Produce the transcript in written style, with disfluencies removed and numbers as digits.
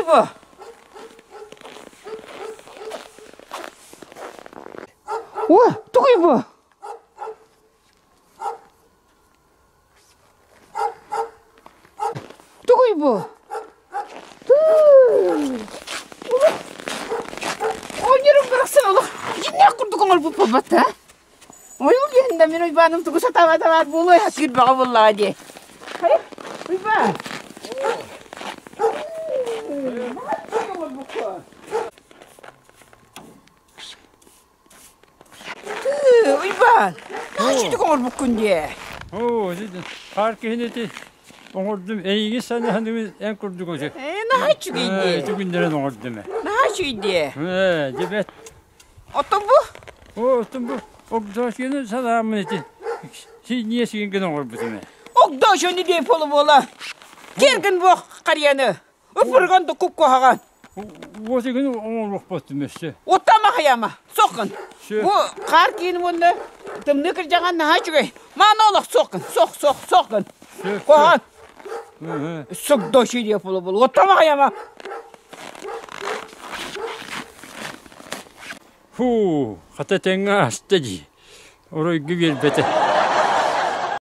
бу? О, тугуй бу? Тугуй бу? Оонньуурум барахсан олох дьиҥнээх курдук оҥорбут буолбат да? Ойуун диэн да мин Уйбааным тугу сатаабата баар буолуой сатыыр бөҕө буоллаҕа дии. Хайа, Уйбаан. Уйбаан, наһаа оҥорбуккун дии. Оо, хаар киһини ити оҥордум. Эйигин санаһаным эн курдук өтө. Ээ, наһаа үчүгэй дии. Ити күннэрин оҥордум. Наһаа үчүгэй дии. Ээ, дебет. Оттон бу? Оо, оттон бу огдоочуйаны санааммын ити синньиэ сигин гына оҥорбутум ээ. Огдоочуйаны диэн полу буола. Кергин бу харыйаны. Ыпырган да куккуһаҕан. Уотугун оҥоруохпут өссө. Оттама хайама, соххун. Бу хаар киин уонна тымныы кырдьаҕан наһаа үчүгэй. Маана олох соххун, сох, сох, соххун. Кохан. Согдоши диye полу болу. Оттама хайама. Фу, хата тэҥҥэ аста дии. Оройго биэрбэтэ.